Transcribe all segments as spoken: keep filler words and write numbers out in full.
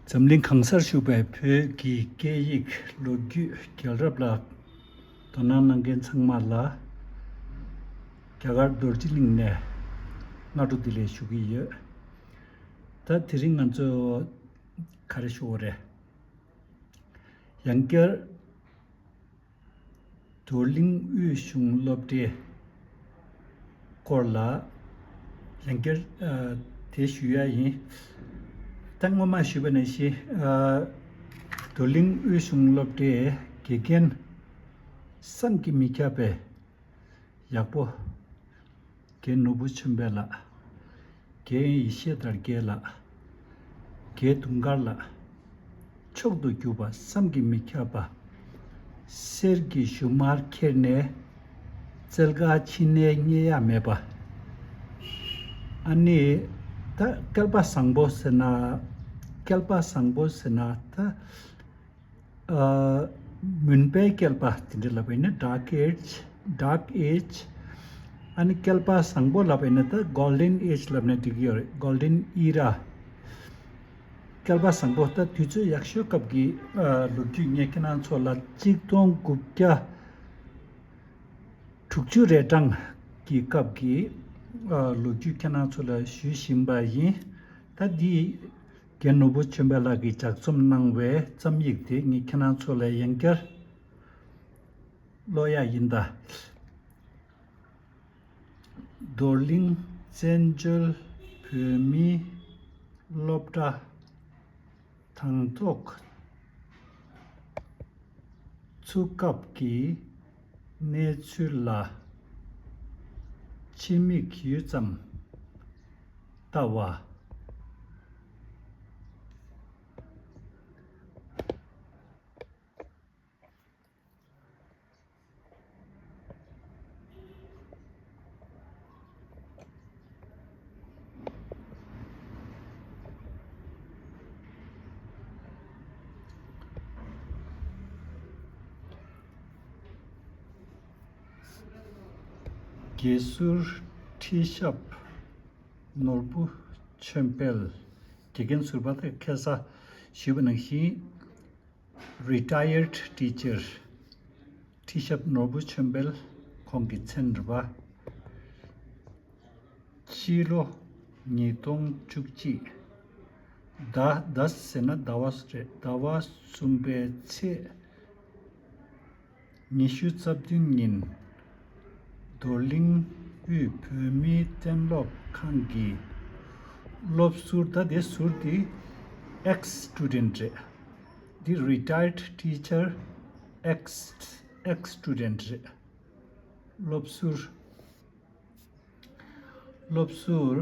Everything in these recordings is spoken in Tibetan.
འཛམ་གླིང་གང་སར་བཞུགས་པའི་བོད་ཀྱི་སྐད་ཡིག་ལོ་རྒྱུས་རྒྱལ་རབས་ལ་དོ་སྣང་གནང་མཁན་ཚང་མ་ལ་རྒྱ་གར་རྡོ་རྗེ་གླིང་ནས་སྔ་དྲོ་བདེ་ལེགས་ཞུ་གི་ཡོད། ད་དེ་རིང་ང་ཚོ་ག་རེ་ཞུ་དགོས་རེད། ཡང་བསྐྱར་རྡོར་གླིང་དབུས་གཞུང་སློབ་གྲྭའི་སྐོར་ལ་ཡང་བསྐྱར་ཨ་དེ་ཞུ་ཡ་ཡིན། ད་སྔོན་མ་ཞུས་པ་ནང་བཞིན་ཨ་རྡོར་གླིང་དབུས་གཞུང་སློབ་གྲྭའི་དགེ་རྒན་བསམ་གྱིས་མི་ཁྱབ་པའི་ཡག་པོ། རྒན་ནོར་བུ་ཆོས་འཕེལ་ལགས། རྒན་ཡེ་ཤེས་དར་རྒྱས་ལགས། རྒན་དུང་དཀར་ལགས། མཆོག་ཏུ་གྱུར་པ་བསམ་གྱིས་མི་ཁྱབ་པ། གསེར་གྱི་ཞུན་མར་ཁྱེར་ནས་རྩེ་དགའ་ཕྱི་ནས་རྙེད་ཡ་མེད་པ། ཨ་ནི་ད་སྐལ་པ་བཟང་པོ་ཟེར་ན། སྐལ་པ་བཟང་པོ་ཟེར་ན་ད། ཨ། མུན་པའི་བསྐལ་པ་དེ་འདྲ་ལབ་པ་ཡིན་ན་dark age, dark age། ཨ་ནི་བསྐལ་པ་བཟང་པོ་ལབ་པ་ཡིན་ན་ད་golden age ལབ་ན་འགྲིག་གི་ཡོད་རེད། Golden era། བསྐལ་པ་བཟང་པོ་ད་དུས་ཚོད་ཡག་ཤོས་སྐབས་ཀྱི་ཨ་ལོ་རྒྱུས་ངས་ཁྱེད་རང་ཚོ་ལ་གཅིག་སྟོང་དགུ་བརྒྱ་དྲུག་ཅུ་རེ་གྲངས་ཀྱི་སྐབས་ཀྱི་ཨ་ལོ་རྒྱུས་ཁྱེད་རང་ཚོ་ལ་ཞུ་བཞིན་པ་ཡིན། ད་འདི། རྒན་ནོར་བུ་ཆོས་འཕེལ་ལགས་ཀྱིས་ལྗགས་རྩོམ་གནང་བའི་རྩོམ་ཡིག་དེ་ངས་ཁྱེད་རང་ཚོ་ལ་ཡང་བསྐྱར་ཀློག་ཡ་ཡིན་ད། རྡོར་གླིང་བཙན་བྱོལ་བོད་མིའི་སློབ་གྲྭ་དང་ཐོག་ཚུགས་སྐབས་ཀྱི་གནས་ཚུལ་ལ་ཕྱི་མིག་ཡུད་ཙམ་ལྟ་བ། དགེ་ཟུར་ཁྲི་ཞབས་ནོར་བུ་ཆོས་འཕེལ། དགེ་རྒན་ཟུར་པ་དེ་ཁ་སང་ཞུས་པ་ནང་བཞིན། Retired teacher ཁྲི་ཞབས་ནོར་བུ་ཆོས་འཕེལ་ཁོང་གི་མཚན་རེད་པ། སྤྱི་ལོ་ཉིས་སྟོང་བཅུ་གཅིག་ཟླ་ཟླ་ཟེར་ན་ཟླ་བ་རེད། ཟླ་བ་གསུམ་པའི་ཚེས་ཉི་ཤུ་རྩ་བདུན་ཉིན་རྡོར་གླིང་དབུས་བོད་མིའི་གཏན་སློབ་ཁང་གི་སློབ་ཟུར། ད་དེ་ཟུར་དེ་ex student རེད། འདི་retired teacher, ex ex student རེད། སློབ་ཟུར། སློབ་ཟུར་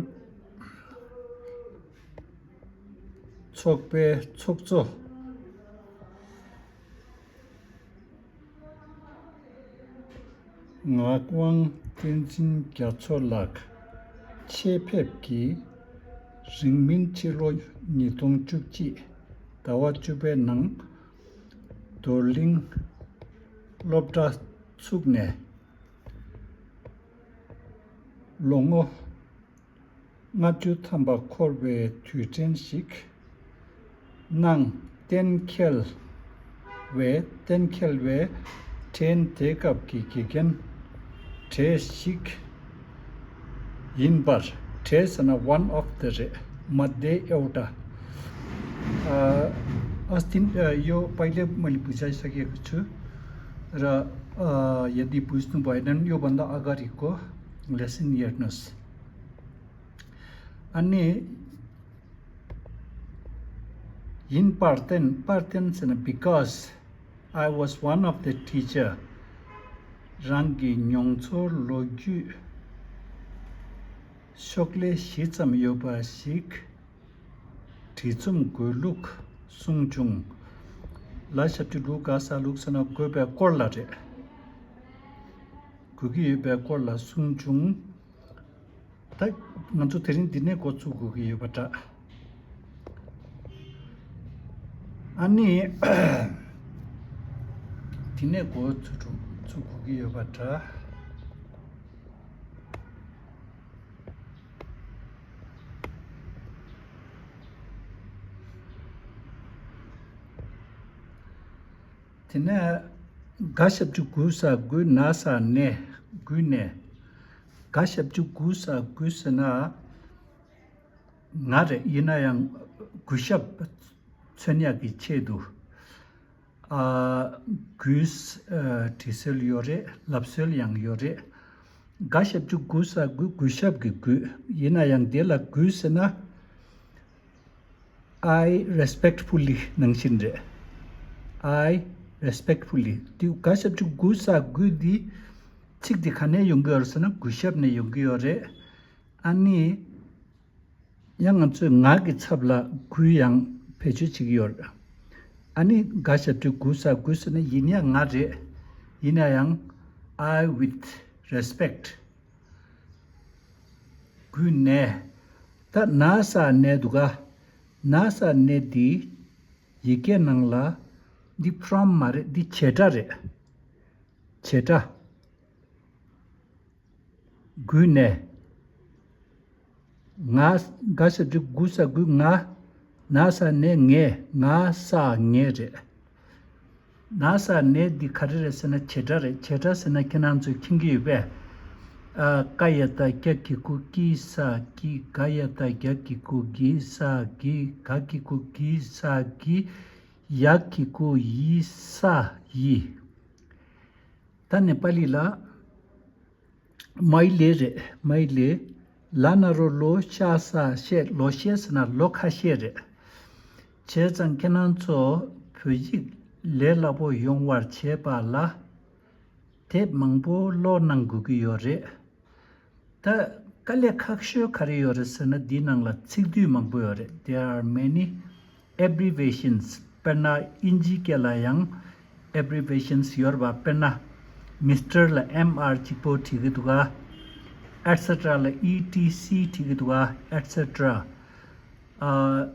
ཚོགས་པའི་ཚོགས་གཙོ་ངག་དབང་བསྟན་འཛིན་རྒྱ་མཚོ་ལགས་ཆེད་ཕེབས་ཀྱིས་རིང་མིན་ཕྱི་ལོ་ཉིས་སྟོང་བཅུ་གཅིག་ཟླ་བ་བཅུ་པའི་ནང་རྡོར་གླིང་སློབ་གྲྭ་ཚུགས་ནས། ལོ་ངོ་ལྔ་བཅུ་ཐམ་པ་འཁོར་བའི་དུས་དྲན་ཞིག་གནང་། གཏན་འཁེལ་བའི་གཏན་འཁེལ་བའི་དྲན་དེ་སྐབས་ཀྱི་དགེ་རྒན་གྲས་ཤིག་ཡིན་པར། གྲས་ཟེར་ན་one of the རེད། མ་དེ་ཨེའོ་ཏྲ། अ, अस्ति, अ, यो पहिले मैले बुझाइसकेको छु र, अ, यदि बुझ्नु भएनन्, योभन्दा अगाडिको लेसन हेर्नुहोस्। अनि यिन पार्टेन, पार्टेन छैन, because I was one of the teacher. རང་གི་མྱོང་ཚོར་ལོ་རྒྱུས་ཤོག་ལྷེ་བཞི་ཙམ་ཡོད་པ་ཞིག་བྲིས་རྩོམ་དགོས་ལུགས་གསུངས་བྱུང་། ལ་ཞབས་ཀྱུ་ལུགས་ག་ས་ལུགས་ས་ན་དགོས་པའི་སྐོར་ལ་རེད། དགོས་ཀྱི་ཡོད་པའི་སྐོར་ལ་གསུངས་བྱུང་། ད་ང་ཚོ་དེ་རིང་འདི་ནས་འགོ་ཚུགས་དགོས་ཀྱི་ཡོད་པ་འདྲ། ཨ་ནི་འདི་ནས་འགོ་ཚུགས་ཚུགས་དགོས་ཀྱི་ཡོད་པ་འདྲ། དེ་ནས་ག་ཞབས་ཀྱུ་གུ་ས་གུ་ན་ས་ནས་གུ་ནས། ག་ཞབས་ཀྱུ་གུ་ས་གུ་ཟེར་ན་ང་རེད། ཡིན་ན་ཡང་གུ་ཞབས་མཚོན་ཡག་གི་ཆེད་དུ། ཨ། གུས། ཨ། འབྲི་སྲོལ་ཡོད་རེད། ལབ་སྲོལ་ཡང་ཡོད་རེད། ག་ཞབས་ཀྱུ་གུ་ས་གུ། གུས་ཞབས་ཀྱི་གུས། ཡིན་ན་ཡང་དེ་ལ་གུས་ཟེར་ན། I respectfully ནང་བཞིན་རེད། I respectfully དེ་ག་ཞབས་ཀྱུ་གུ་ས་གུ་འདི། ཚིག་འདི་ག་ནས་ཡོང་གི་ཡོད་རེད་ཟེར་ན་གུས་ཞབས་ནས་ཡོང་གི་ཡོད་རེད། ཨ་ནི། ཡང་ང་ཚོས་ང་གི་ཚབ་ལ་གུས་ཡང་བེད་སྤྱོད་བྱེད་ཀྱི་ཡོད་རེད། ཨ་ནི་ག་ཞབས་ཀྱུ་གུ་ས་གུ་ཟེར་ན་ཡིན་ཡང་ང་རེད། ཡིན་ན་ཡང་I with respect གུས་ནས། ད་ན་ས་ནས་འདུག་ག་ན་ས་ནས་འདི་ཡི་གེ་ནང་ལ་འདི་from མ་རེད། འདི་བྱེད་སྒྲ་རེད། བྱེད་སྒྲ། གུས་ནས། ང་། ག་ཞབས་ཀྱུ་གུ་ས་གུ་ང་། ན་ས་ནས་ངས། ང་ས་ངས་རེད། ན་ས་ནས་འདི་ག་རེ་རེད་ཟེར་ན་བྱེད་སྒྲ་རེད། བྱེད་སྒྲ་ཟེར་ན་ཁྱེད་རང་ཚོས་མཁྱེན་གྱི་ཡོད་པས། ཨ། ཀ་ཡ་བཏགས་ཀྱ་གི་གུ་ཀྱི་ས་ཀྱི། ག་ཡ་བཏགས་གྱ་གི་གུ་གི་ས་གི། ག་གི་གུ་གི་ས་གི། ཡ་གི་གུ་ཡི་ས་ཡི། ད་ནེ་པ་ལི་ལ། མའི་ལེ་རེད། མའི་ལེ། ལ་ན་རོ་ལོ་ཤ་ས་ཤེ། ལོ་ཤེ་ཟེར་ན་ལོ་ཁ་ཤས་རེད། བྱས་ཙང་ཁྱེད་རང་ཚོ་བོད་ཡིག་ལས་སླ་པོ་ཡོང་བར་བྱེད་པ་ལ་དེབ་མང་པོ་ཀློག་གནང་དགོས་ཀྱི་ཡོད་རེད། ད་དཀའ་ལས་ཁག་ཤོས་ག་རེ་ཡོད་རེད་ཟེར་ན་འདིའི་ནང་ལ་ཚིག་སྡུད་མང་པོ་ཡོད་རེད། There are many abbreviations. དཔེར་ན་དབྱིན་ཇིའི་སྐད་ལ་ཡང་abbreviations ཡོད་རེད་པ། དཔེར་ན་མི་སི་ཊར་ལ་M R གཅིག་པོ་བྲིས་ཀྱི་འདུག་ག་ཨེཊ་སེ་ཊ་ར་ལ་E T C བྲིས་ཀྱི་འདུག་ག་ཨེཊ་སེ་ཊ་ར་ར། ཨ།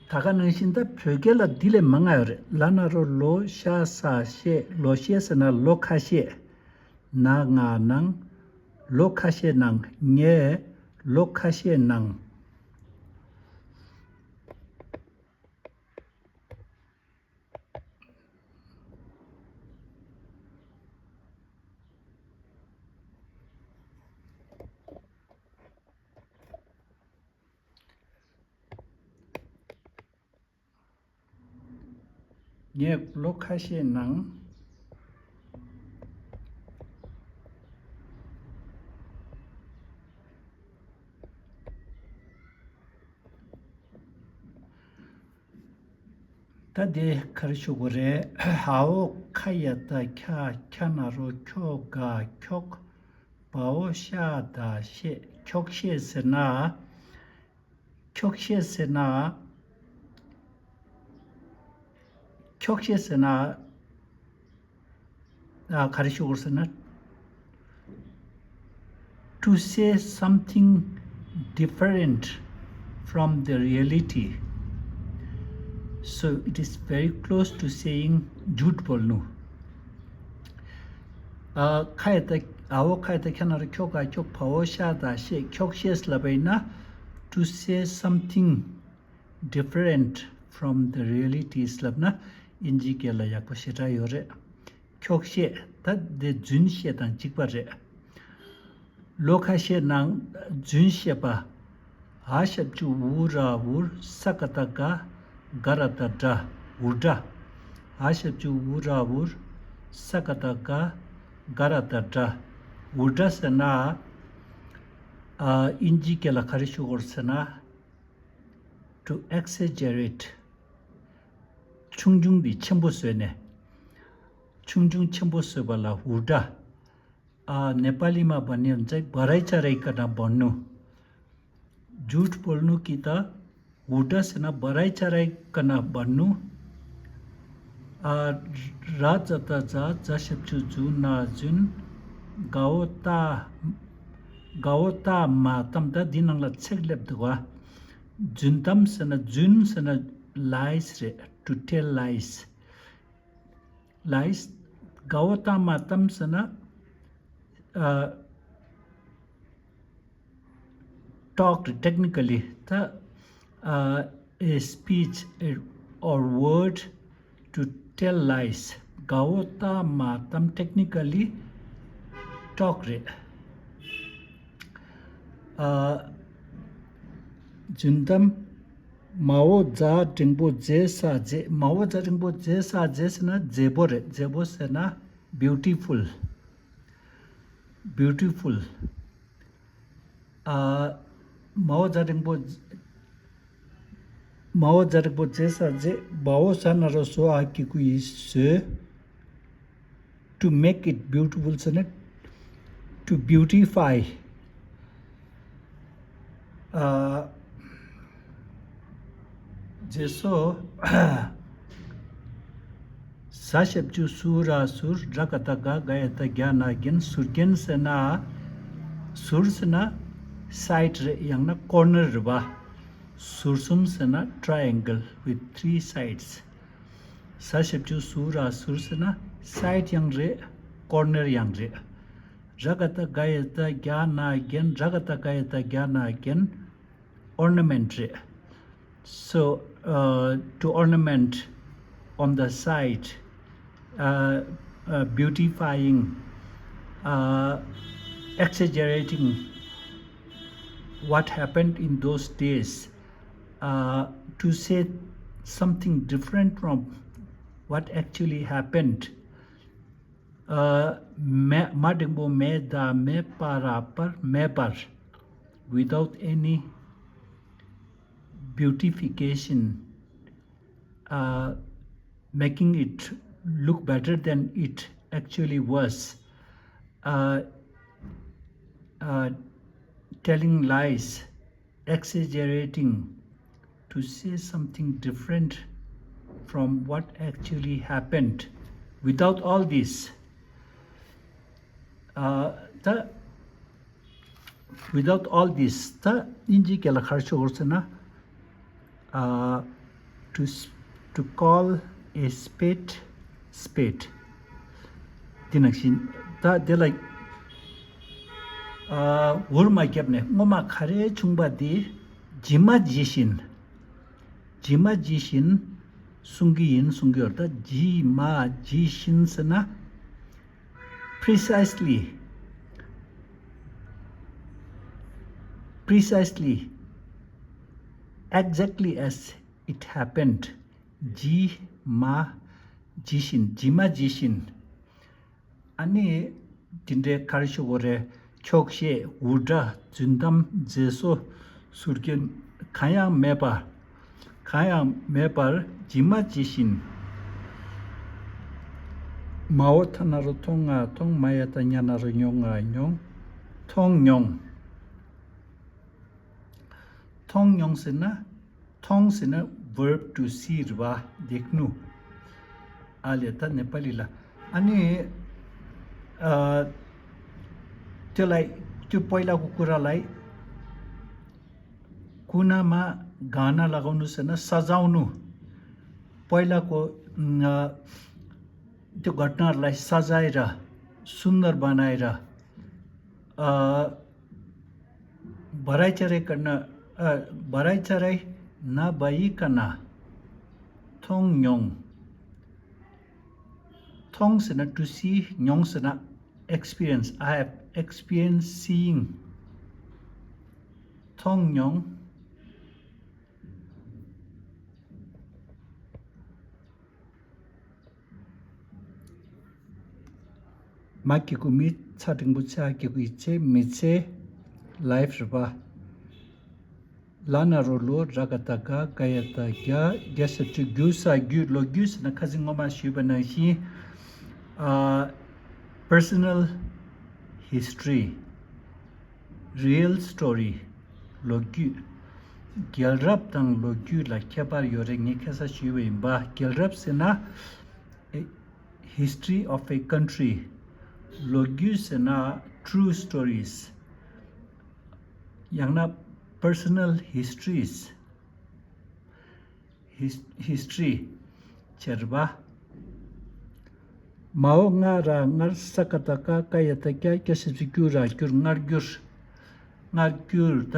ད་ག་ནང་བཞིན་ད་བོད་སྐད་ལ་འདི་ལས་མང་ང་ཡོད་རེད། ལ་ན་རོ་ལོ་ཤ་ས་ཤེ། ལོ་ཤེ་ཟེར་ན་ལོ་ཁ་ཤས། ན་ང་ནང་། ལོ་ཁ་ཤས་ནང་། ངས་ལོ་ཁ་ཤས་ནང་། ངས་ལོ་ཁ་ཤས་ནང་། ད་དེ་ག་རེ་ཞུ་དགོས་རེད། འ་འོག་ཁ་ཡ་བཏགས་ཁྱ། ཁྱ་ན་རོ་ཁྱོ་ག་ཁྱོག་བ་འོག་ཤ་ད་ཤེ། ཁྱོག་ཤེས་ཟེར་ན། ཁྱོག་ཤེས་ཟེར་ན། ཁྱོག་ཤེས་ཟེར་ན། ཨ། ག་རེ་ཞུ་དགོས་ཟེར་ན། To say something different from the reality. So it is very close to saying झूठ बोल्नु. ཨ། ཁ་ཡ་བཏགས། འ་འོག་ཁ་ཡ་བཏགས་ཁྱ་ན་རོ་ཁྱོ་ག་ཁྱོག་བ་འོག་ཤ་ད་ཤེ། ཁྱོག་ཤེས་ལབ་པ་ཡིན་ན། To say something different from the realities ལབ་ན་དབྱིན་ཇིའི་སྐད་ལ་ཡག་པོ་ཞེ་དྲག་ཡོད་རེད། ཁྱོག་ཤེས། ད་འདི་རྫུན་བཤད་དང་གཅིག་པ་རེད། ལོ་ཁ་ཤས་ནང་རྫུན་བཤད་པ། འ་ཞབས་ཀྱུ་འུ་ར་འུར། ས་ཀ་བཏགས་སྒ། སྒ་ར་བཏགས་སྒྲ། འུར་སྒྲ། འ་ཞབས་ཀྱུ་འུ་ར་འུར། ས་ཀ་བཏགས་སྒ། སྒ་ར་བཏགས་སྒྲ། འུར་སྒྲ་ཟེར་ན། ཨ། དབྱིན་ཇིའི་སྐད་ལ་ག་རེ་ཞུ་དགོས་ཟེར་ན། To exaggerate. ཆུང་ཆུང་འདི་ཆེན་པོ་བཟོས་ནས། ཆུང་ཆུང་ཆེན་པོ་བཟོས་པ་ལ་འུར་སྒྲ། ཨ། नेपालीमा भन्यो भने चाहिँ बढाइचढाइकन भन्नु। झुट बोल्नु कि त འུར་སྒྲ་ཟེར་ན་बढाइचढाइकन भन्नु། ཨ། ར་ཛ་བཏགས་རྫ། ཛ་ཞབས་ཀྱུ་རྫུ། ན་རྫུན། ག་འོག་རྟ། ག་འོག་རྟ་མ་གཏམ། ད་འདི་ནང་ལ་ཚེག་སླེབས་འདུག་ག་རྫུན་གཏམ་ཟེར་ན། རྫུན་ཟེར་ན་lies རེད། To tell lies. Lies. ག་འོག་རྟ་མ་གཏམ་ཟེར་ན། ཨ། talk technically ད། ཨ། a speech or word to tell lies. དགའ་བོ་རྟགས་མ་གཏམ། Technically talk རེད། ཨ། རྫུན་གཏམ། མའོ་ཛ་འགྲེང་བུ་ཛེ་ས་མཛེས། མའོ་ཛ་འགྲེང་བུ་ཛེ་ས་མཛེས་ཟེར་ན་མཛེས་པོ་རེད། མཛེས་པོ་ཟེར་ན་beautiful. Beautiful. ཨ། མའོ་ཛ་འགྲེང་བུ། མའོ་ཛ་འགྲེང་བུ་ཛེ་ས་མཛེས། མའོ་ས་ན་རོ་སོ་ཨ་གི་གུ་ཡི་སོ། To make it beautiful ཟེར་ན། To beautify. ཨ། མཛེས་སོ། ཟ་ཞབས་ཀྱུ་ཟུ་ར་ཟུར། ར་ག་བཏགས་རྒ། རྒ་ཡ་བཏགས་རྒྱ་ན་རྒྱན། ཟུར་རྒྱན་ཟེར་ན། ཟུར་ཟེར་ན་side རེད། ཡང་ན་corner རེད་པ། ཟུར་གསུམ་ཟེར་ན་triangle with three sides. ཟ་ཞབས་ཀྱུ་ཟུ་ར་ཟུར་ཟེར་ན་side ཡང་རེད། corner ཡང་རེད། ར་ག་བཏགས་རྒ་ཡ་བཏགས་རྒྱ་ན་རྒྱན། ར་ག་བཏགས་རྒ་ཡ་བཏགས་རྒྱ་ན་རྒྱན། Ornament རེད། So, uh, to ornament on the side, uh, uh, beautifying, uh, exaggerating what happened in those days, uh, to say something different from what actually happened. ཨ། མེ། མ་འགྲེང་བུ་མེ། ད་མེ། པ་ར་པར། མེད་པར། Without any beautification, uh, making it look better than it actually was. Uh, uh, telling lies, exaggerating, to say something different from what actually happened. Without all this, uh, the without all this, ད་དབྱིན་ཇིའི་སྐད་ལ་ག་རེ་ཞུ་དགོས་ཟེར་ན། uh, to s- to call a spade spade. དེ་ནང་བཞིན་ད་དེ་ལ། ཨ། འུར་མ་བརྒྱབ་ནས་སྔོན་མ་ག་རེ་བྱུང་པ་དེ་ཇི་མ་ཇི་བཞིན། ཇི་མ་ཇི་བཞིན་གསུང་གི་ཡིན་གསུང་གི་ཡོད། ད་ཇི་མ་ཇི་བཞིན་ཟེར་ན། Precisely, precisely, exactly as it happened. ཇི་མ་ཇི་བཞིན། ཇི་མ་ཇི་བཞིན། ཨ་ནི་དེ་འདྲའི་ག་རེ་ཞུ་དགོས་རེད། འཁྱོག་བཤད། འུར་སྒྲ། རྫུན་གཏམ། མཛེས་བཟོ། ཟུར་རྒྱན། གང་ཡང་མེད་པ། གང་ཡང་མེད་པར་ཇི་མ་ཇི་བཞིན། མའོ་ཐ་ན་རོ་མཐོ་ང་མཐོང་། མ་ཡ་བཏགས་མྱ་ན་རོ་མྱོ་ང་མྱོང་། མཐོང་མྱོང་། མཐོང་མྱོང་ཟེར་ན། མཐོང་ཟེར་ན་verb to see རེད་པ། देखनु། ཨ་ལས་ད་ནེ་པ་ལི་ལ། ཨ་ནི། ཨ། त्यो लाई, त्यो पहिलाको कुरालाई कुनामा गाना लगाउनु ཟེར་ན་ས་ཛའོ་ནུ། पहिलाको, अ, त्यो घटनाहरूलाई सजाएर, सुन्दर बनाएर, अ, भराइचराइ गर्न, अ, भराइचराइ नभइकन। མཐོང་མྱོང་། མཐོང་ཟེར་ན་to see། མྱོང་ཟེར་ན་experience. I have experienced seeing. མཐོང་མྱོང་། མ་གི་གུ་མི། ཚ་འགྲེང་བུ་ཚེ། འ་གི་གུ་འི། ཚེ། མི་ཚེ། life རེད་པ། ལ་ན་རོ་ལོ། ར་ག་བཏགས་རྒ། རྒ་ཡ་བཏགས་རྒྱ། རྒྱ་ཞབས་ཀྱུ་རྒྱུ་ས་རྒྱུད། ལོ་རྒྱུས་ཟེར་ན་ཁ་སང་སྔོན་མ་ཞུས་པ་ནང་བཞིན། ཨ། personal history, real story. ལོ་རྒྱུས། རྒྱལ་རབས་དང་ལོ་རྒྱུས་ལ་ཁྱད་པར་ཡོད་རེད། ངས་ཁ་སང་ཞུས་པ་ཡིན་པ། རྒྱལ་རབས་ཟེར་ན། ཨེ། history of a country. ལོ་རྒྱུས་ཟེར་ན་true stories. ཡང་ན་personal histories. His- history བྱེད་པ། མའོ་ང་ར་ངར། ས་ག་བཏགས་སྐ། སྐ་ཡ་བཏགས་སྐྱ། སྐྱ་ཞབས་ཀྱུ་སྐྱུ་ར་སྐྱུར། མངར་སྐྱུར། མངར་སྐྱུར། ད་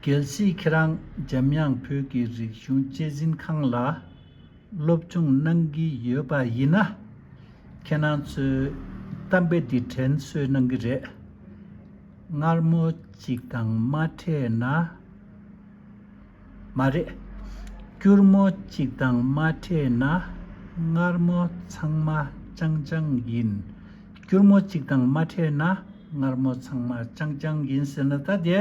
གལ་སྲིད་ཁྱེད་རང་འཇམ་དབྱངས་བོད་ཀྱི་རིག་གཞུང་གཅེས་འཛིན་ཁང་ལ་ སློབ་སྦྱོང་གནང་གི་ཡོད་པ་ཡིན་ན། ཁྱེད་རང་ཚོས་གཏམ་དཔེ་འདི་དྲན་གསོ་གནང་གི་རེད། མངར་མོ་གཅིག་དང་མ་འཕྲད་ན། མ་རེད། སྐྱུར་མོ་གཅིག་དང་མ་འཕྲད་ན། མངར་མོ་ཚང་མ་ཅང་ཅང་ཡིན། སྐྱུར་མོ་གཅིག་དང་མ་འཕྲད་ན། མངར་མོ་ཚང་མ་ཅང་ཅང་ཡིན་ཟེར་ན། ད་དེ།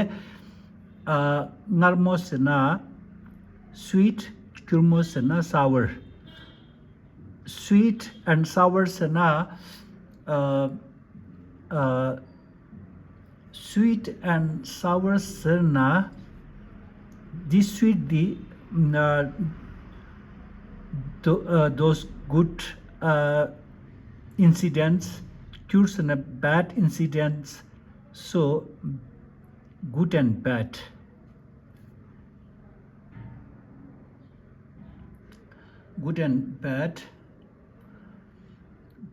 ཨ། མངར་མོ་ཟེར་ན་sweet། སྐྱུར་མོ་ཟེར་ན་sour། Sweet and sour ཟེར་ན། ཨ། ཨ། Sweet and sour ཟེར་ན། འདི་sweet འདི། ཨ། tho- ཨ། those good, ཨ། incidents། སྐྱུར་ཟེར་ན་bad incidents། So, good and bad. Good and bad.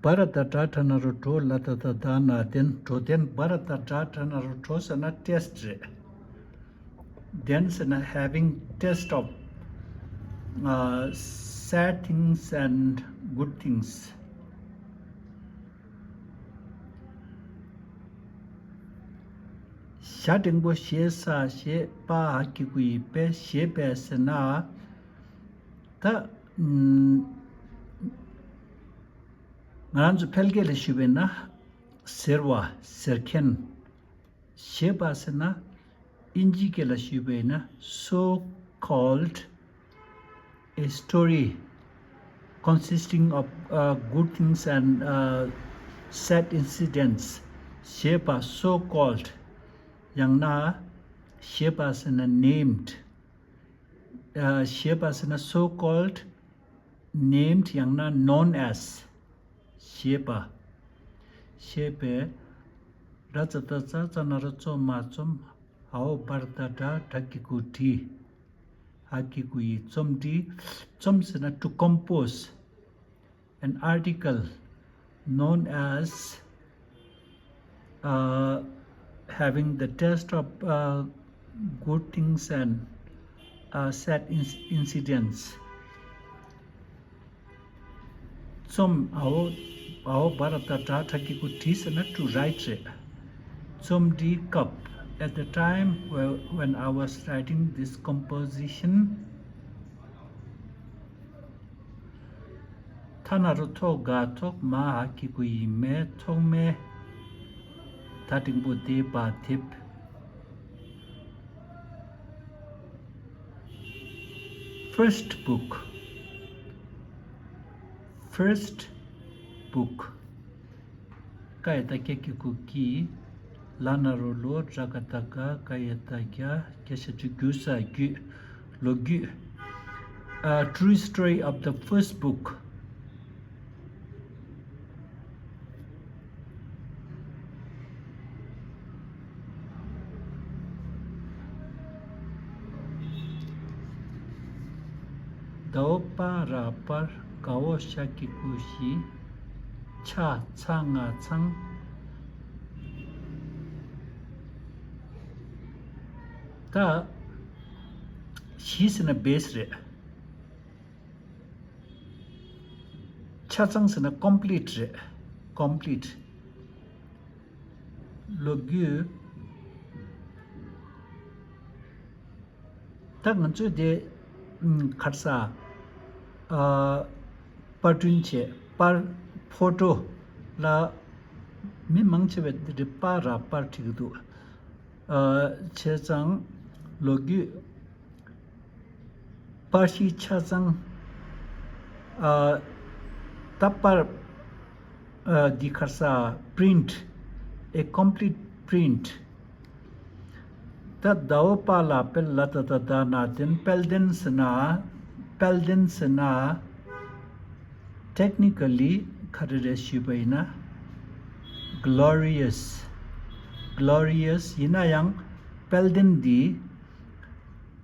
བ་ར་བཏགས་བྲ་ཕྲ་ན་རོ་བྲོ། ལ་ཏ་བཏགས་ལྡ་ན་ལྡན། བྲོ་ལྡན། བ་ར་བཏགས་བྲ་ཕྲ་ན་རོ་བྲོ་ཟེར་ན་taste རེད། ལྡན་ཟེར་ན་having taste of, uh, sad things and good things. ཞ་འགྲེང་བུ་ཞེ་ས་ཞེས་པ་འ་གི་གུ་ཡི་པས་ཞེས་པས་ཟེར་ན། ད། ཨམ། ང་རང་ཚོ་ཕལ་སྐད་ལ་ཞུས་པས་ན། ཟེར་བ། ཟེར་མཁན། ཞེས་པ་ཟེར་ན། དབྱིན་ཇིའི་སྐད་ལ་ཞུས་པས་ན། So called a story consisting of, uh, good things and, uh, sad incidents. ཞེས་པ། So called. ཡང་ན། ཞེས་པ་ཟེར་ན་named. ཨ། ཞེས་པ་ཟེར་ན་so called, named ཡང་ན་known as. ཞེས་པ། ཞེས་པས། ར་ཙ་བཏགས་རྩ། རྩ་ན་རོ་རྩོ། མ་རྩོམ། འའོ་བ་ར་བཏགས་བྲ། བྲ་གི་གུ་བྲིས། འ་གི་གུ་ཡི་རྩོམ་བྲིས། རྩོམ་ཟེར་ན་to compose an article known as, uh, having the taste of, uh, good things and, uh, sad inc- incidents. རྩོམ། འའོ། འའོ་བ་ར་བཏགས་བྲ། བྲ་གི་གུ་བྲིས་ཟེར་ན་to write རེད། རྩོམ་འབྲིའི་སྐབས། At the time whe- when I was writing this composition. ཐ་ན་རོ་ཐོ་ག་ཐོག་མ་འ་གི་གུ་ཡི་མས། ཐོག་མའི། ད་འགྲེང་བུ་དེ་བ་དེབ། First book. First book. ཀ་ཡ་བཏགས་ཀྱ་གི་གུ་ཀྱི། ལ་ན་རོ་ལོ། ར་ག་བཏགས་རྒ། ག་ཡ་བཏགས་རྒྱ། རྒྱ་ཞབས་ཀྱུ་རྒྱུ་ས་རྒྱུད། ལོ་རྒྱུས། A true story of the first book. ཟླ་བ་པ་ར་པར། ག་འོག་ཤ་གི་གུ་ཞི། ཆ་ཚ་ང་ཚང་། ད་ཞི་ཟེར་ན་base རེད། ཆ་ཚང་ཟེར་ན་complete རེད། Complete། ལོ་རྒྱུས། ད་ང་ཚོས་དེ། ཨམ། ག་རེ་ཟ། ཨ། པར་སྐྲུན་བྱས། པར། ཕོ་ཊོ་ལ། མི་མང་ཆེ་བས་འདི་རེད། པ་ར་པར་བྲིས་ཀྱི་འདུག་ཨ། བྱས་ཙང་ལོ་རྒྱུས། པར་གཞི་ཆ་ཚང་། ཨ། ད་པར། ཨ། འདི་ག་རེ་ཟ། print, a complete print. ད་ཟླ་བ་པ་ལ་དཔལ། ལ་ཏ་བཏགས་ལྡ་ན་ལྡན། དཔལ་ལྡན་ཟེར་ན། དཔལ་ལྡན་ཟེར་ན། Technically ག་རེ་རེད་ཞུས་པ་ཡིན་ན། Glorious. Glorious ཡིན་ན་ཡང་དཔལ་ལྡན་འདི།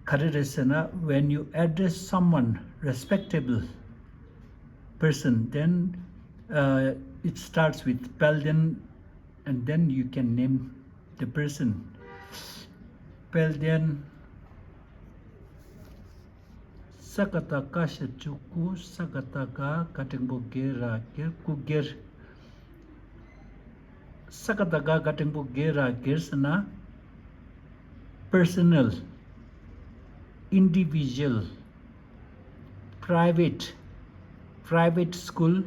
ག་རེ་རེད་ཟེར་ན། When you address someone, respectable person, then, uh, it starts with དཔལ་ལྡན། And then you can name the person. དཔལ་ལྡན། ས་ ས་ཀ་བཏགས་སྐ་ཞབས་ཀྱུ་སྐུ། ས་ཀ་བཏགས་སྒ་སྒ་འགྲེང་བུ་སྒེ་ར་སྒེར། སྐུ་སྒེར། ས་ཀ་བཏགས་སྒ་སྒ་འགྲེང་བུ་སྒེ་ར་སྒེར་ཟེར་ན། personal, individual, private, private school.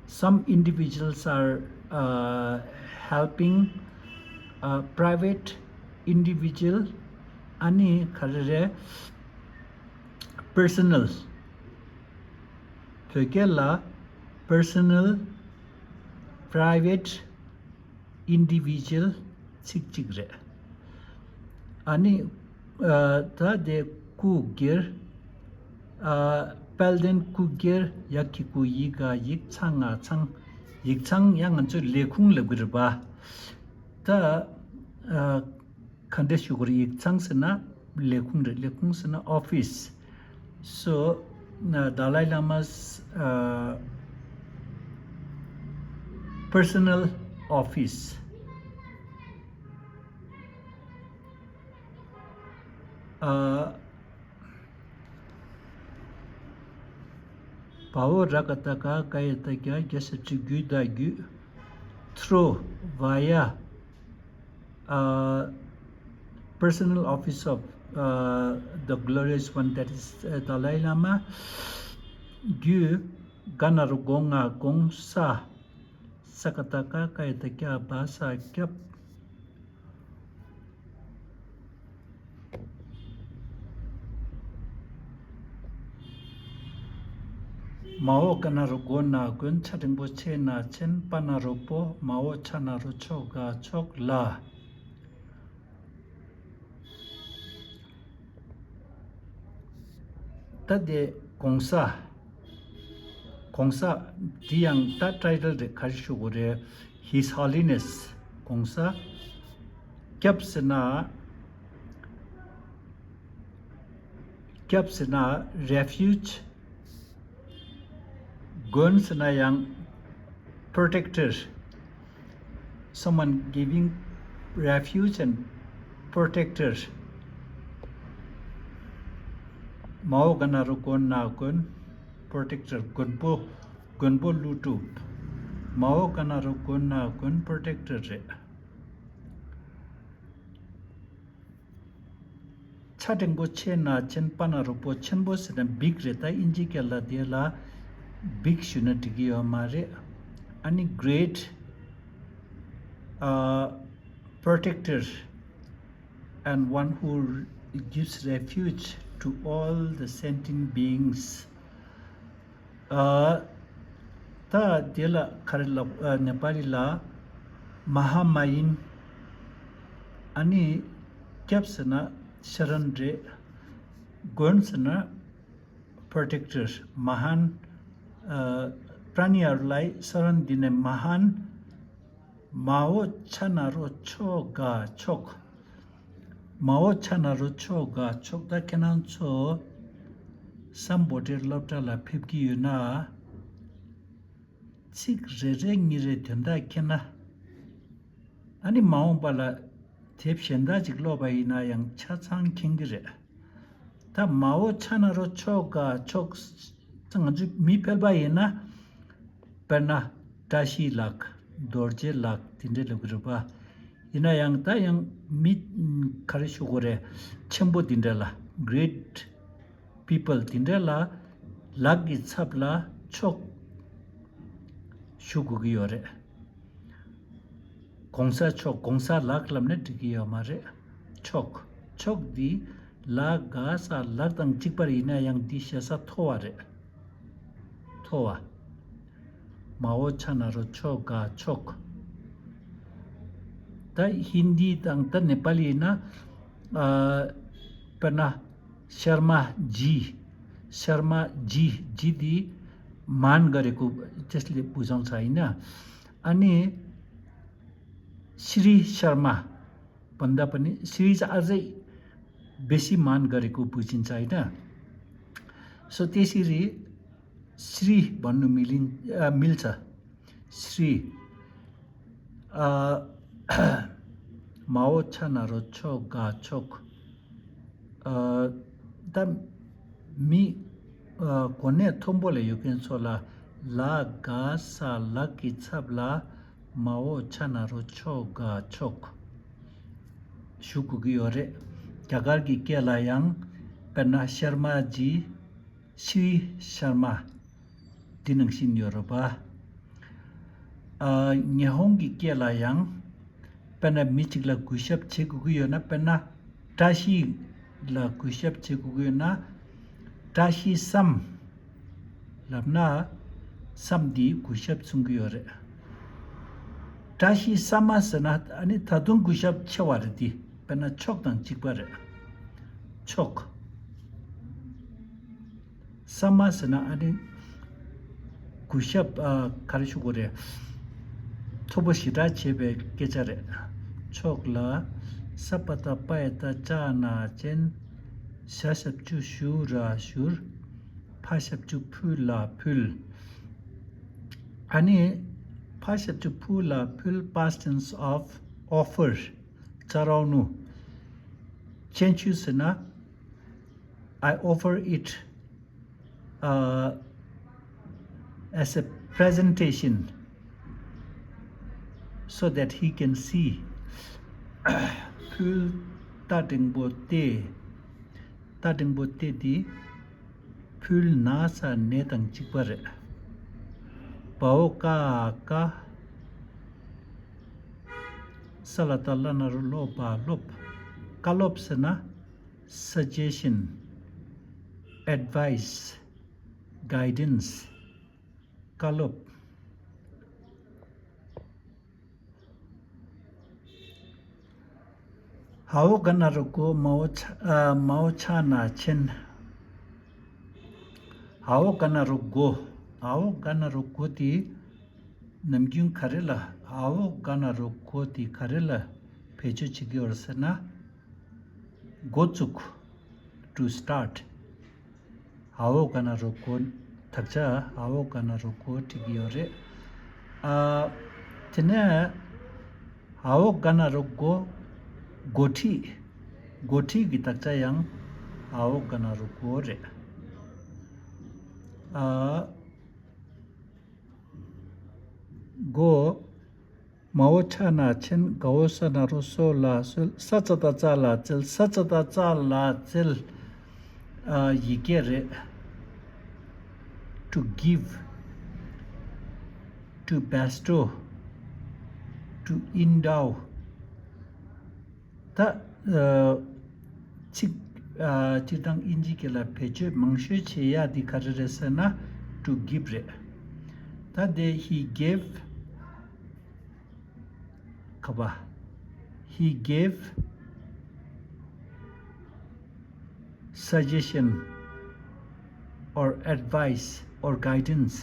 Some individuals are uh, helping uh, private, individual, ཨ་ནི་ག་རེ་རེད། personal. བོད་སྐད་ལ་personal, private, individual ཚིག་གཅིག་རེད། ཨ་ནི་ཨ་ད་དེ་སྐུ་སྒེར། ཨ་དཔལ་ལྡན་སྐུ་སྒེར། ཡ་གི་གུ་ཡི་ག་ཡིག་ཚ་ང་ཚང་། ཡིག་ཚང་ཡང་ང་ཚོས་ལས་ཁུངས་ལབ་ཀྱི་རེད་པ། ད་ཨ་ག་འདྲ་ཞུ་དགོས་རེད། ཡིག་ཚང་ཟེར་ན་ལས་ཁུངས་རེད། ལས་ཁུངས་ཟེར་ན་office. So, uh, Dalai Lama's uh, personal office. Uh, བ་འོག་ར་ག་བཏགས་རྒ་སྒ་ཡ་བཏགས་སྒྱ་སྒྱ་ཞབས་ཀྱུ་སྒྱུ་ད་སྒྱུད། ཐྲོ་བ་ཡ། uh, personal office of uh, the glorious one, that is uh, Dalai Lama. རྒྱུ་ག་ན་རོ་སྒོ་ང་དགོང་ས། ས་ཀ་བཏགས་སྐ་སྐ་ཡ་བཏགས་སྐྱ་བ་ས་སྐྱབས། མ་འོག་ག་ན་རོ་མགོ་ན་མགོན། ཆ་འགྲེང་བུ་ཆེ་ན་ཆེན། པ་ན་རོ་པོ། མ་འོག་ཆ་ན་རོ་ཆོ་ག་ཆོག་ལ། ད་དེ་གོང་ས། གོང་ས་འདི་ཡང་ད་ཊའི་ཊལ་རེད། ག་རེ་ཞུ་དགོས་རེད། His Holiness གོང་ས། སྐྱབས་ཟེར་ན། སྐྱབས་ཟེར་ན་refuge། མགོན་ཟེར་ན་ཡང་protector, someone giving refuge and protector. མ་འོག་ག་ན་རོ་མགོ་ན་མགོན། protector མགོན་པོ། མགོན་པོ་ཀླུ་སྒྲུབ། མ་འོག་ག་ན་རོ་མགོ་ན་མགོན། protector རེད། ཆ་འགྲེང་བུ་ཆེ་ན་ཆེན། པ་ན་རོ་པོ། ཆེན་པོ་ཟེར་ན་big རེད། ད་དབྱིན་ཇིའི་སྐད་ལ་དེ་ལ་big ཞུས་ན་འགྲིག་གི་ཡོད་མ་རེད། ཨ་ནི་great uh, protector and one who gives refuge to all the sentient beings. ཨ་ད་དེ་ལ་ག་རེ་ལབ། ཨ་ནེ་པ་ལི་ལ་མ་ཧཱ་མ་ཡིན། ཨ་ནི་སྐྱབས་ཟེར་ན་ཤ་རན་རེད། མགོན་ཟེར་ན་protector མ་ཧཱན། ཨ་པྲ་ཎི་ཡར་ལའི་ཤ་རན་འདི་ནས་མ་ཧཱན། མ་འོག་ཆ་ན་རོ་ཆོ་ག་ཆོག་མ་འོག་ཆ་ན་རོ་ཆོ་ག་ཆོག་ད་ཁྱེད་རང་ཚོ་སམ་བྷོ་ཊའི་སློབ་གྲྭ་ལ་ཕེབས་ཀྱི་ཡོད་ན། ཚིག་རེ་རེ་གཉིས་རེ་དོན་དག་མཁྱེན་ན། ཨ་ནི་མ་འོངས་པ་ལ་དེབ་གཞན་དག་ཅིག་ཀློག་པ་ཡིན་ན་ཡང་ཆ་ཚང་མཁྱེན་གྱི་རེད། ད་མ་འོག་ཆ་ན་རོ་ཆོ་ག་ཆོག་ང་ཚོ་མི་ཕལ་པ་ཡིན་ན། དཔེར་ན་བཀྲ་ཤིས་ལགས། རྡོ་རྗེ་ལགས། དེ་འདྲ་ལབ་ཀྱི་རེད་པ། ཡིན་ན་ཡང་ད་ཡང་མི་ག་རེ་ཞུ་དགོས་རེད། ཆེན་པོ་དེ་འདྲ་ལ་great people དེ་འདྲ་ལ་ལག་གི་ཚབ་ལ་མཆོག་ཞུ་དགོས་ཀྱི་ཡོད་རེད། གོང་ས་མཆོག་གོང་ས་ལགས་ལབ་ན་འགྲིག་གི་ཡོད་མ་རེད། མཆོག་མཆོག་འདི་ལ་ག་ས་ལགས་དང་གཅིག་པ་ཡིན་ན་ཡང་འདི་ཞེ་ས་མཐོ་བ་རེད། མཐོ་བ། མ་འོག་ཆ་ན་རོ་ཆོ་ག་མཆོག་ད་ཧིན་དི་དང་ད་ནེ་པ་ལི་ཡིན་ན། ཨ་དཔེར་ན་ཤར་མ་ཇི། ཤར་མ་ཇི། ཇི་འདི་མཱན་ག་རེ་གུ་ཅེས་ལེ་བུ་ཟང་ཚ་ཡིན་ན། ཨ་ནི་ཤྲི་ཤར་མ། བན་ད་པ་ནི་ཤྲི་ཨ་ཟེ་བེ་ཤི་མཱན་ག་རེ་གུ་བུ་ཅིན་ཚ་ཡིན་ན། སོ་ཏེ་ཤི་རི་ཤྲི་བན་ནུ་མི་ལིན་ཨ་མིལ་ཚ། ཤྲི། ཨ་མ་འོག་ཆ་ན་རོ་ཆོ་ག་མཆོག་ཨ་ད་མི་ གོ་གནས་མཐོན་པོ་ལ་ཡོད་མཁན་ཚོ་ལ་ལ་ག་ས་ལ་གི་ཚབ་ལ་མ་འོག་ཆ་ན་རོ་ཆོ་ག་ཆོག་ཞུ་དགོས་ཀྱི་ཡོད་རེད། རྒྱ་གར་གྱི་སྐད་ལ་ཡང་དཔེར་ན་ཤར་མ་ཇི། ཤྲི་ཤར་མ། འདི་ནང་བཞིན་ཡོད་རེད་པ། ཨ། ཉི་ཧོང་གི་སྐད་ལ་ཡང་དཔེར་ན་མི་གཅིག་ལ་གུས་ཞབས་བྱེད་དགོས་ཀྱི་ཡོད་ན། དཔེར་ན་བཀྲ་ཤིས་ལ་གུས་ཞབས་བྱེད་དགོས་ཀྱི་ཡོད་ན། བཀྲ་ཤིས་བསམ་ལབ་ན་བསམ་འདིས་གུས་ཞབས་མཚོན་གྱི་ཡོད་རེད། བཀྲ་ཤིས་བསམ་མ་ཟེར་ན་ཨ་ནི་ད་དུང་གུས་ཞབས་ཆེ་བ་རེད། འདི་དཔེར་ན་ཆོག་དང་གཅིག་པ་རེད། ཆོག་བསམ་མ་ཟེར་ན་ཨ་ནི་གུས་ཞབས། ཨ། ག་རེ་ཞུ་དགོས་རེད། མཐོ་པོ་ཞེ་དྲག་བྱེད་པའི་སྐད་ཆ་རེད། ཆོག་ལ། ས་པ་བཏགས་སྤ་ཡ་བཏགས་སྤྱ་ན་སྤྱན། ཞ་ཞབས་ཀྱུ་ཞུ་ར་ཞུར། ཕ་ཞབས་ཀྱུ་ཕུ་ལ་ཕུལ། ཨ་ནི་ཕ་ཞབས་ཀྱུ་ཕུ་ལ་ཕུལ། Past tense of offer. སྤྱ་རོག་ནུ། སྤྱན་ཆུ་ཟེར་ན། I offer it, uh, as a presentation so that he can see. ཕུལ། ཏ་འགྲེང་བུ་ཏེ། ཏ་འགྲེང་བུ་ཏེ་འདི་ཕུལ་ན་ས་ནས་དང་གཅིག་པ་རེད། བ་འོག་ཀ་བཀའ། ས་ལ་བཏགས་སླ་ན་རོ་སློ་བ་སློབ། བཀའ་སློབ་ཟེར་ན། suggestion, advice, guidance. བཀའ་སློབ། འ་འོག་ག་ན་རོ་གོ། མ་འོག་ཆ། ཨ། མ་འོག་ཆ་ན་ཆེན། འ་འོག་ག་ན་རོ་གོ། འ་འོག་ག་ན་རོ་གོ་དེ་ནམ་རྒྱུན་ག་རེ་ལ། འ་འོག་ག་ན་རོ་གོ་དེ་ག་རེ་ལ་བེད་སྤྱོད་བྱེད་ཀྱི་ཡོད་རེད་ཟེར་ན། འགོ་བཙུགས། To start. འ་འོག་ག་ན་རོ་གོ། དག་ཆ་འ་འོག་ག་ན་རོ་གོ་བྲིས་ཀྱི་ཡོད་རེད། ཨ། དེ་ནས་འ་འོག་ག་ན་རོ་གོ། འགོ་ཁྲིད། འགོ་ཁྲིད་ཀྱི་དག་ཆ་ཡང་འ་འོག་ག་ན་རོ་གོ་རེད། ཨ། འགོ། མ་འོག་ཆ་ན་ཆེན། ག་འོག་ས་ན་རོ་སོ་ལ་སོལ། ས་ཙ་བཏགས་སྩ་ལ་སྩལ། ས་ཙ་བཏགས་སྩ་ལ་སྩལ། ཨ། ཡི་གེ་རེད། To give, to bestow, to endow. ད། ཨ། ཅིག་ཨ། སྤྱིར་བཏང་དབྱིན་ཇི་སྐད་ལ་བེད་སྤྱོད་མང་ཤོས་བྱེད་ཡ་འདི་ག་རེ་རེད་ཟེར་ན། To give རེད། ད་དེ་he gave ག་པ། He gave suggestion or advice or guidance.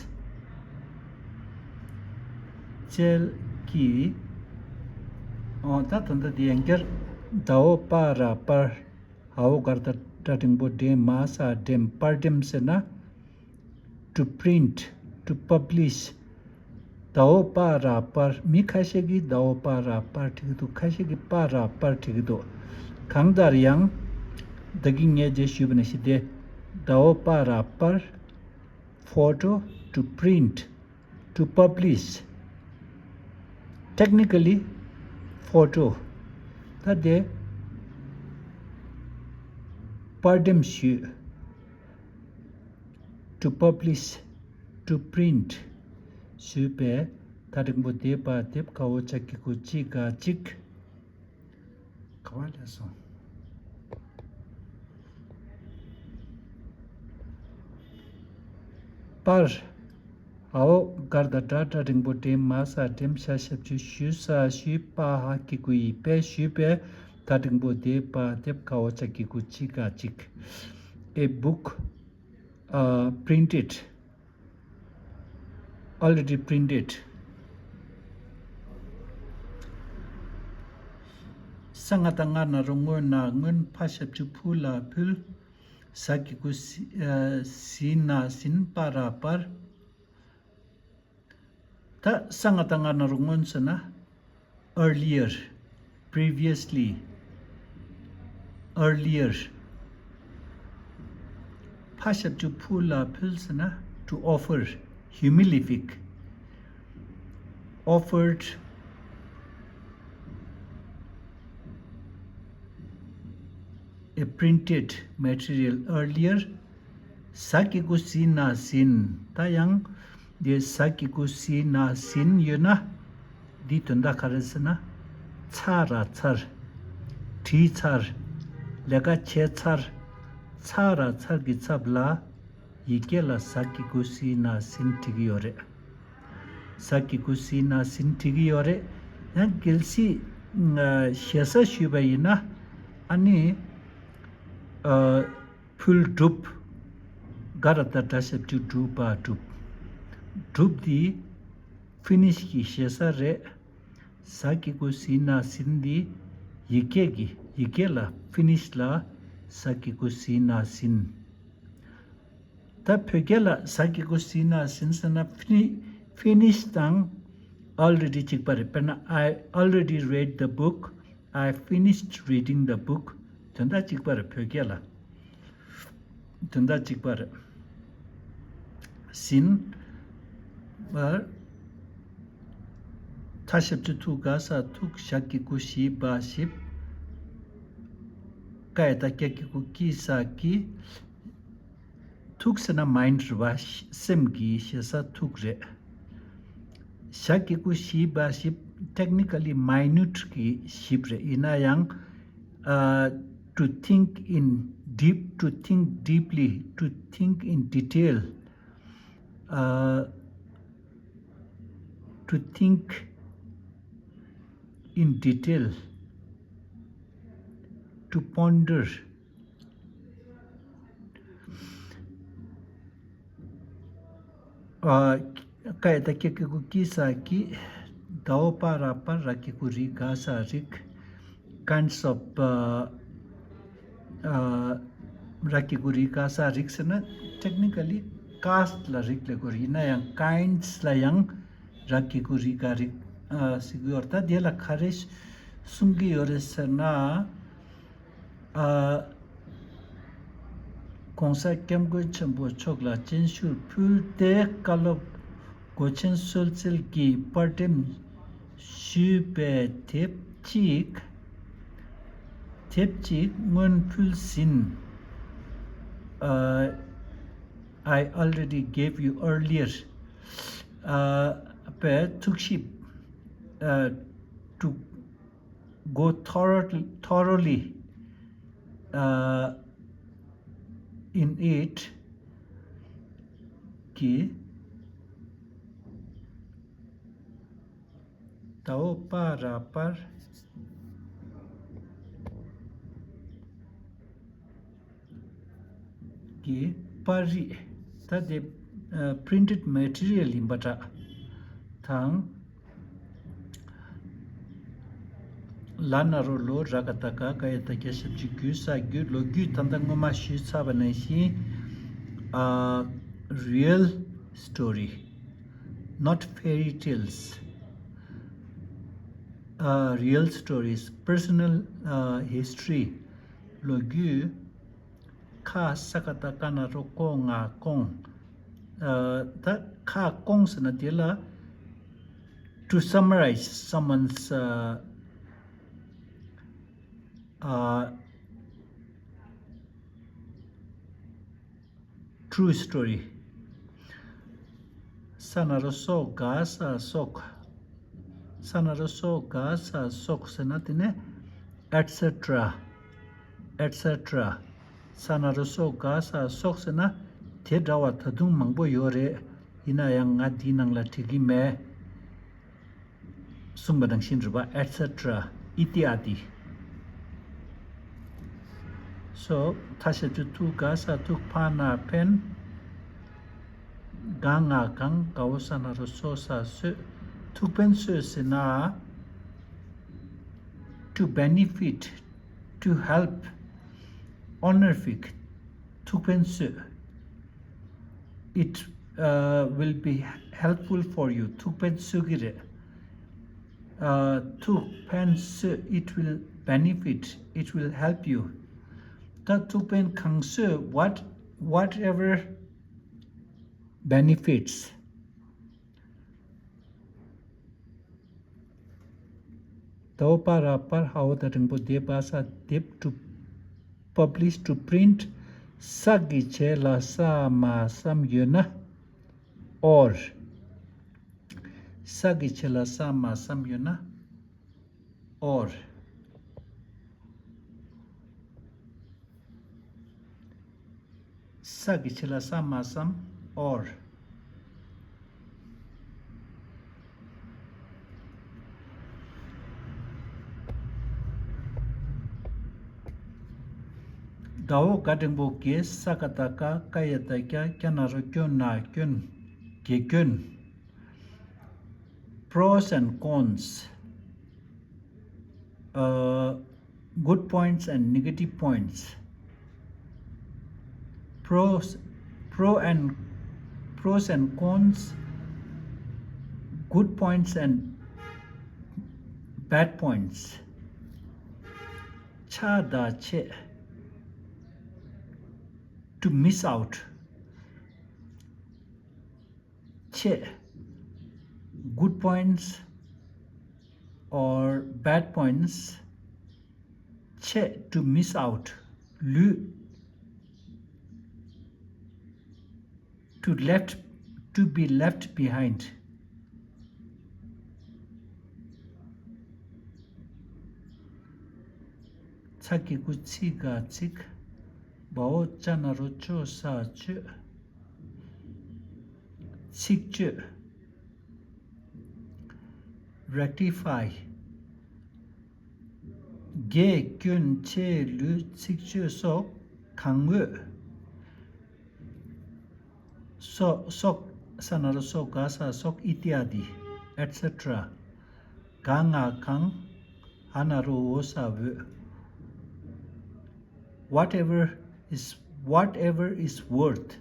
སྩལ་གྱི། ཨོ། ད་ད་ལྟ་འདི་ཡང་བསྐྱར། ད་འོག་པ་ར་པར། འ་འོག་གར་ད་སྒྲ་འགྲེང་བུ་འགྲེང་མ་ས་འགྲེམ། པར་འགྲེམ་ཟེར་ན། To print, to publish. ད་འོག་པ་ར་པར། མི་ཁ་ཤས་ཀྱིས་ད་འོག་པ་ར་པར་བྲིས་ཀྱི་འདུག་ཁ་ཤས་ཀྱིས་པ་ར་པར་བྲིས་ཀྱི་འདུག་གང་ལྟར་ཡང་། ད་གིན་ངས་རྗེས་ཞུས་པ་ནང་བཞིན་ཏེ། ད་འོག་པ་ར་པར། Photo, to print, to publish. Technically, photo. ད་དེ་པར་འགྲེམས་ཞུས། To publish, to print. ཞུས་པས། ད་འགྲེང་བུ་དེ་པ་དེབ་ཀ་འོག་ཅ་གི་གུ་ཅི་ག་ཅིག་ག་པ་ལས་སོང་། པར། འ་འོག་གར་ད་སྒྲ་སྒྲ་འགྲེང་བུ་འགྲེང་མ་ས་འགྲེམ། ཞ་ཞབས་ཀྱུ་ཞུ་ས་ཞུས། པ་འ་གི་གུ་ཡི་པས་ཞུས་པས། ད་འགྲེང་བུ་དེ་པ་དེབ་ཀ་འོག་ཅ་གི་གུ་ཅི་ག་ཅིག A book, uh, printed. Already printed. ས་ང་བཏགས་སྔ་ན་རོ་སྔོ་ན་སྔོན། ཕ་ཞབས་ཀྱུ་ཕུ་ལ་ཕུལ། ཟ་གི་གུ་ཟི། ཨ། ཟི་ན་ཟིན། པ་ར་པར། ད་ས་ང་བཏགས་སྔ་ན་རོ་སྔོན་ཟེར་ན། Earlier, previously, earlier. ཕ་ཞབས་ཀྱུ་ཕུ་ལ་ཕུལ་ཟེར་ན། to offer, humilific, offered a printed material earlier. ཟ་གི་གུ་ཟི་ན་ཟིན། ད་ཡང་འདི་ཟ་གི་གུ་ཟི་ན་ཟིན་ཡོད་ན། འདི་དོན་དག་ག་རེ་ཟེར་ན། ཚར་ར་ཚར། བྲིས་ཚར། ལས་ཀ་བྱས་ཚར། ཚར་ར་ཚར་གྱི་ཚབ་ལ་ཡི་གེ་ལ་ཟ་གི་གུ་ཟི་ན་ཟིན་བྲིས་ཀྱི་ཡོད་རེད། ཟ་གི་གུ་ཟི་ན་ཟིན་བྲིས་ཀྱི་ཡོད་རེད། ཡང་གལ་སྲིད་ཞེ་ས་ཞུས་པ་ཡིན་ན། ཨ་ནི། ཕུལ་གྲུབ། ག་ར་བཏགས་གྲ་ཞབས་ཀྱུ་གྲུ་པ་གྲུབ། གྲུབ་འདི་ཕི་ནིཤ་གི་ཞེ་ས་རེད། ཟ་གི་གུ་ཟི་ན་ཟིན་འདི་ཡི་གེ་གི་ཡི་གེ་ལ་ཕི་ནིཤ་ལ་ཟ་གི་གུ་ཟི་ན་ཟིན། ད་བོད་སྐད་ལ་ཟ་གི་གུ་ཟི་ན་ཟིན་ཟེར་ན། ཕི་ཕི་ནིཤ་དང་ཨོལ་རེ་ཌི་གཅིག་པ་རེད། དཔེར་ན། I already read the book. I finished reading the book. དོན་དག་གཅིག་པ་རེད། བོད་སྐད་ལ་དོན་དག་གཅིག་པ་རེད། ཟིན་པར། ཐ་ཞབས་ཀྱུ་ཐུ་ག་ས་ཐུག་ཞ་གི་གུ་ཞི་བ་ཞིབ། ཀ་ཡ་བཏགས་ཀྱ་གི་གུ་ཀྱི་ས་ཀྱི། ཐུག་ཟེར་ན་མའིན་ཌི་རེད་བ། སེམས་ཀྱི་ཞེ་ས་ཐུག་རེད། ཞ་གི་གུ་ཞི་བ་ཞིབ། ཊེག་ནི་ཀ་ལི་མའི་ནུཊ་གི་ཞིབ་རེད། ཡིན་ན་ཡང་། ཨ། to think in deep, to think deeply, to think in detail, ཨ། to think in detail, to ponder. ཨ། ཀ་ཡ་བཏགས་ཀྱ་གི་གུ་ཀྱི་ས་ཀྱི། ད་འོ་པ་ར་པར། ར་གི་གུ་རི་ག་ས་རིགས། kinds of, ཨ། ཨ། ར་གི་གུ་རི་ག་ས་རིགས་ཟེར་ན། ཊེག་ནི་ཀ་ལི་ཀ་སི་ལ་རིགས་ལབ་དགོས་རེད། ཡིན་ན་ཡང་ཀའིན་ཌི་སི་ལ་ཡང་ར་གི་གུ་རི་ག་རིགས། ཨ། ཟེར་གྱི་ཡོད་རེད། ད་དེ་ལ་ག་རེ་གསུང་གི་ཡོད་རེད་ཟེར་ན། ཨ། ༸གོང་ས་༸སྐྱབས་མགོན་ཆེན་པོ་མཆོག་ལ་སྤྱན་ཞུ་ཕུལ་ཏེ། བཀའ་སློབ་སྒོ་ཆེན་གསོལ་སྩལ་གྱི་པར་འགྲེམས་ཞུས་པའི་དེབ་ཅིག་དེབ་ཅིག་སྔོན་ཕུལ་ཟིན། ཨ། I already gave you earlier. ཨ། པའི་ཐུགས་ཞིབ། ཨ། to go thorough- thoroughly, uh, in it གི། ད་འོ་པ་ར་པར། གི་པར་རིས། ད་དེ་ཨ་printed material ཡིན་པ་འདྲ་དང་། ལ་ན་རོ་ལོ་ར་ག་བཏགས་རྒ་ག་ཡ་བཏགས་རྒྱ་ཞབས་ཀྱུ་རྒྱུ་ས་རྒྱུ། ལོ་རྒྱུས་ད་ལྟ་སྔོན་མ་ཞུས་ཚར་བ་ནང་བཞིན། ཨ། real story, not fairy tales. ཨ། real stories, personal, ཨ། history. ལོ་རྒྱུས། ཁ་ས་ག་བཏགས་ཀ་ན་རོ་ཀོ་ང་ཀོང་། ཨ། ད་ཁ་ཀོང་ཟེར་ན་དེ་ལ་to summarize someone's, uh, uh, true story. ས་ན་རོ་སོ་ག་ས་སོགས། ས་ན་རོ་སོ་ག་ས་སོགས་ཟེར་ན་དེ་ནས་et cetera, et cetera. ས་ན་རོ་སོ་ག་ས་སོགས་ཟེར་ན་དེ་འདྲ་བ་ད་དུང་མང་པོ་ཡོད་རེད། ཡིན་ན་ཡང་ང་འདིའི་ནང་ལ་བྲིས་ཀྱི་མེད། གསུངས་པ་ནང་བཞིན་རེད་པ། et cetera, ཨི་ཏི་ཨ་ཏི། སོ། ཐ་ཞབས་ཀྱུ་ཐུ་ག་ས་ཐུག་ཕ་ན་ཕན། ག་ང་གང་། ག་འོ་ས་ན་རོ་སོ་ས་སོས། ཐུགས་ཕན་གསོས་ཟེར་ན། to benefit, to help, honorific. ཐུགས་ཕན་གསོས། It, uh, will be helpful for you. ཐུགས་ཕན་གསོས་ཀྱི་རེད། ཨ། ཐུགས་ཕན་གསོས། It will benefit, it will help you. ད་ཐུགས་ཕན་གང་གསོས། What whatever benefits. ད་འོ་པ་ར་པར་ཧ་འོ་ད་འགྲེང་བུ་དེ་པ་ས་དེབ་to publish to print ས་གི་ཆེད་ལ་ས་མ་བསམ་ཡོད་ན། or ས་གི་ཆེད་ལ་ས་མ་བསམ་ཡོད་ན། or ས་གི་ཆེད་ལ་ས་མ་བསམ། or ད་འོ་ག་འགྲེང་བུ་གེ་ས་ཀ་ད་ཀ་ཀ་ཡ་ད་ཀྱ་ཀྱ་ན་རོ་ཀྱོ་ན་ཀྱོན། གེ་ཀྱོན། Pros and cons. Uh, good points and negative points. Pros, pro and pros and cons. Good points and bad points. ཆ་དང་ཆེ། To miss out. ཆེ། Good points or bad points. ཆེ། To miss out. ལུས། To left, to be left behind. ཚ་གི་གུ་ཚི་ག་ཚིག་བ་འོ་ཅ་ན་རོ་ཅོ་ས་བཅོས། ཚིག་བཅོས། rectify. གེ་ཀྱོན་ཆེ་ལུས་ཚིག་བཅོས་སོགས་གང་འོས། སོགས་སོགས་ས་ན་རོ་སོགས་ག་ས་སོགས་ཨི་ཏི་ཡ་དི་ཨེཊ་སེ་ཊ་ར། ག་ང་གང་། ཧ་ན་རོ་འོ་ས་འོས། whatever is, whatever is worth.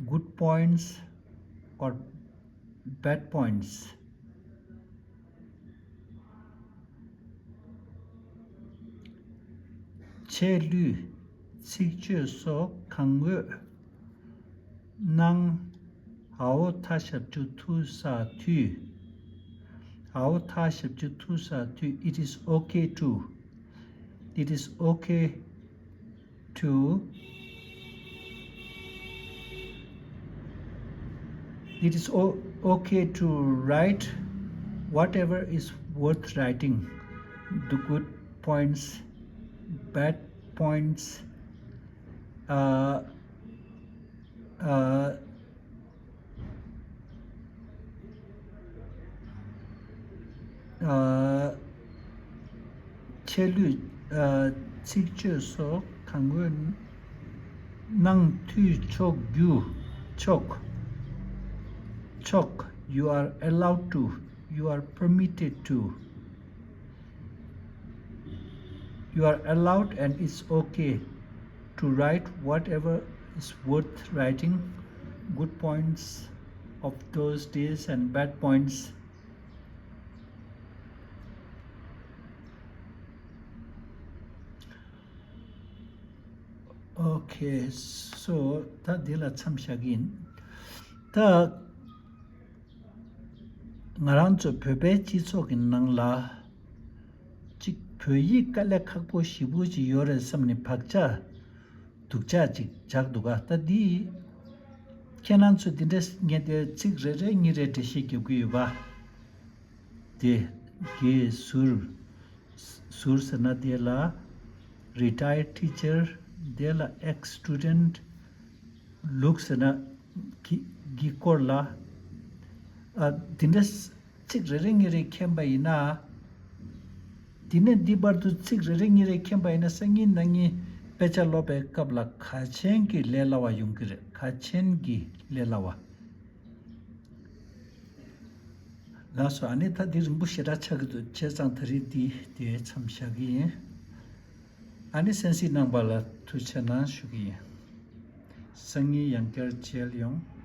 Good points or bad points. ཆེ་ལུས་ཚིག་བཅོས་སོགས་གང་འོས། སྣང་། འའོ་ཐ་ཞབས་ཀྱུ་ཐུ་ས་ཐུ། འའོ་ཐ་ཞབས་ཀྱུ་ཐུ་ས་ཐུ། It is okay to. It is okay to. It is o- okay to write whatever is worth writing. The good points, bad points, uh, uh, ཆེ་ལུས། ཚིག་བཅོས་སོགས་གང་འོས། སྣང་། འཐུས། ཆོག་རྒྱུ། ཆོག་ཆོག You are allowed to. You are permitted to. You are allowed and it's okay to write whatever is worth writing, good points of those days and bad points. Okay, so ད་འདི་ལ་མཚམས་བཞག་གི་ཡིན། ད་ང་རང་ཚོ་བོད་པའི་སྤྱི་ཚོགས་ཀྱི་ནང་ལ་གཅིག་བོད་ཡིག་དཀའ་ལས་ཁག་པོ་ཞེ་པོ་ཅིག་ཡོད་རེད་བསམ་ནས་བག་ཆགས་སྡུག་ཅག་ཅིག་ཆགས་འདུག་ག་ད་འདི་ཁྱེད་རང་ཚོ་འདི་འདྲ་ངས་དེ་ཚིག་རེ་རེ་གཉིས་རེ་འགྲེལ་བཤད་རྒྱབ་ཀྱི་ཡོད་པ། དེ་གའི་ཟུར། ཟུར་ཟེར་ན་དེ་ལ་retired teacher, དེ་ལ་ex student, ལུགས་ཟེར་ན་གི་གི་སྐོར་ལ། ཨ་དེ་འདྲ་ཚིག་རེ་རེ་གཉིས་རེ་མཁྱེན་པ་ཡིན་ན། དེ་ནས་འདི་བར་དུ་ཚིག་རེ་རེ་གཉིས་རེ་མཁྱེན་པ་ཡིན་ན། སང་ཉིན་གནངས་ཉིན་དཔེ་ཆ་ཀློག་པའི་སྐབས་ལ་ག་ཆེན་གྱི་ལས་སླ་བ་ཡོང་གི་རེད། ག་ཆེན་གྱི་ལས་སླ་བ། ལགས་སོ། ཨ་ནི་ད་འདི་རིང་པོ་ཞེ་དྲག་ཆགས་ཀྱི་འདུག་བྱས་ཙང་ད་རེས་འདི་དེ་མཚམས་བཞག་གི་ཡིན། ཨ་ནི་གསན་གཟིགས་གནང་བ་ལ་ཐུགས་རྗེ་གནང་ཞུ་གི་ཡིན། སང་ཉིན་ཡང་བསྐྱར་མཇལ་ཡོང་།